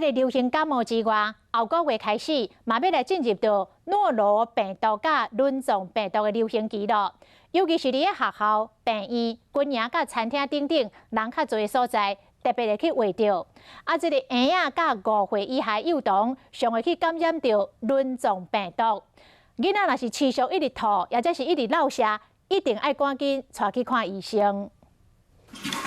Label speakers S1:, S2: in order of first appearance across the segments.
S1: 這个流行感冒之外，後個月開始，嘛欲來進入著諾羅病毒佮輪狀病毒的流行期囉。尤其是佇咧學校、病院、軍營佮餐廳等等人較濟的所在，特別會去秽著。啊，這个嬰仔佮5歲以下幼童，上會去感染著輪狀病毒。囡仔若是持續一直吐，抑者是一直落瀉，一定愛趕緊帶去看醫生。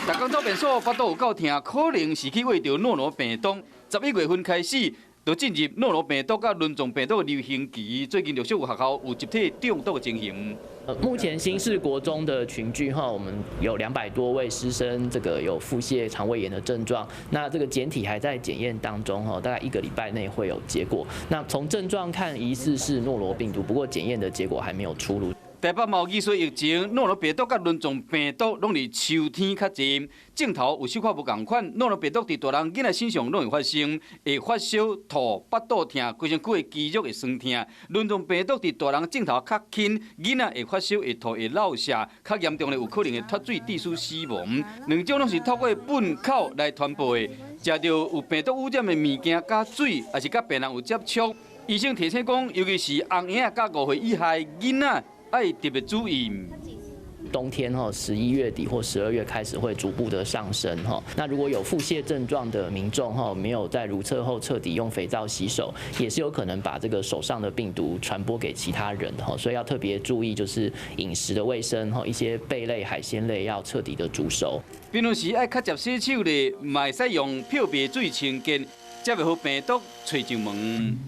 S2: 逐工走便所，腹肚有夠疼，可能是去秽著諾羅病毒。11月份開始，就進入諾羅病毒佮輪狀病毒的流行期。最近陸續有學校有集體中毒的情形。
S3: 目前新市國中的群聚哈，我們有200多位師生，這個有腹瀉、腸胃炎的症狀。那這個檢體還在檢驗當中哈，大概一個禮拜內會有結果。那從症狀看，疑似是諾羅病毒，不過檢驗的結果還沒有出爐。
S2: 台北嘛有疑似疫情，諾羅病毒佮輪狀病毒攏佇秋天較濟，症頭有小可無仝款。諾羅病毒佇大人囡仔身上攏會發生，會發燒、吐、腹肚疼、規身軀的肌肉會痠疼。輪狀病毒佇大人症頭較輕，囡仔會發燒、會吐、會落瀉，較嚴重的有可能會脫水致使死亡。兩種攏是透過糞口來傳播的，食著有病毒污染的物件佮水，抑是佮病人有接觸。醫生提醒講，尤其是甕嬰仔佮5歲以下囡仔，愛特別注意。
S3: 冬天哈，11月底或12月開始會逐步的上升哈。那如果有腹瀉症狀的民眾哈，沒有在如廁後徹底用肥皂洗手，也是有可能把這個手上的病毒傳播給其他人哈。所以要特別注意，就是飲食的衛生哈，一些貝類、海鮮類要徹底的煮熟。
S2: 平常時愛較捷洗手咧，嘛會使用漂白水清潔，才袂予病毒揣上門。